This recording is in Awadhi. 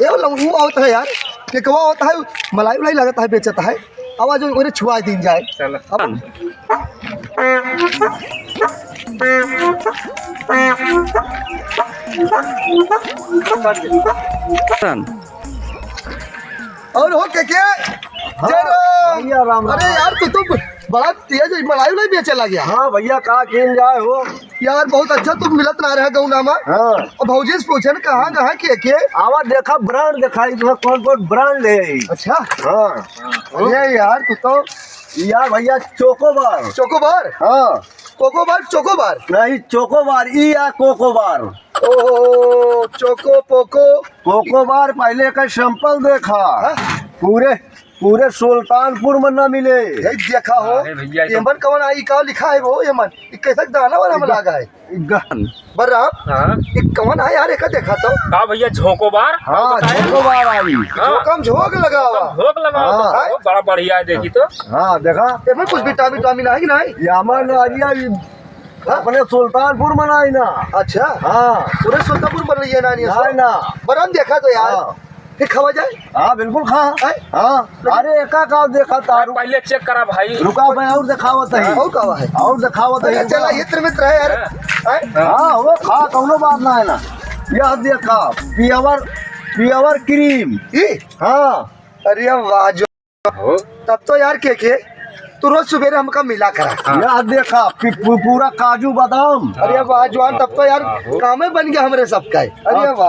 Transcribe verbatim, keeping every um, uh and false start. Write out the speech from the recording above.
ए, वो लंगू आवत है यार, केकवा आवत है, मलाई उलाई लगत है, बेचत है। आवाज ओरे छुआ दीन जाए। चलो। अब और हो के के? हाँ, जय राम। भैया राम अरे राम। यार, तू तो बड़ा तेज है, मलाई उलाई बेचे लग गया। हाँ भैया, का कीन जाए हो? यार, बहुत अच्छा, तुम मिलत ना रहे गौना में। हाँ। और भौजी से पूछे न, कहाँ, कहाँ के, के? आवा देखा, ब्रांड दिखाई, तुम्हें कौन कौन ब्रांड है? अच्छा। हाँ। अरे यार, तू तो यार भैया, चोकोबार। चोकोबार? हाँ। कोकोबार, चोकोबार? नहीं, चोकोबार, ई या कोकोबार। ओहो, चोको पोको। कोकोबार, पहले का सैंपल देखा। हाँ? पूरे पूरे सुल्तानपुर में ना मिले। ये देखा हो, अरे भैया, ये तो एमन कवन आई, का लिखा है वो एमन? ये कैसा दाना वाला में लगा है? गहन। बलराम, हाँ? ये कवन है यार, एका देखा तो। का भैया, झोंकोबार? हाँ, बताइए। झोंकोबार आई। हाँ। झोंकम झोंक लगावा। झोंक लगावा। हाँ। ओ, बड़ा बढ़िया है, देखी तो। हाँ, देखा। एमन कुछ विटामिन, विटामिन है कि नहीं? ये हमार नारिया, ये हाँ? अपने सुल्तानपुर में नहीं ना। अच्छा। हाँ। पूरे सुल्तानपुर में नहीं है ना, नहीं है ना, सो? ना। बलराम देखा तो यार। हाँ। फिर खावा जाए? हाँ, बिल्कुल खा। हैं? हाँ। लेकिन अरे, एका का देखा तारू? पहले चेक करा भाई। रुका, मैं और दिखावत है। और का है? और दिखावत है, अरे, रुका। चला, हित्र मित्र है यार। हैं? हैं? हाँ, वो खा, कौनो बात ना है ना। यह देखा, प्योर, प्योर क्रीम। ई? हाँ। अरे वाह, जो हो? तब तो यार, के के, तू रोज सुबेरे हमका मिला करा। हाँ। यह देखा, पी-, पू-, पूरा काजू बादाम। अरे वाह जवान, तब तो यार हाँ, हो। कामे बन गया हमरे सबका। अरे हाँ। वाह।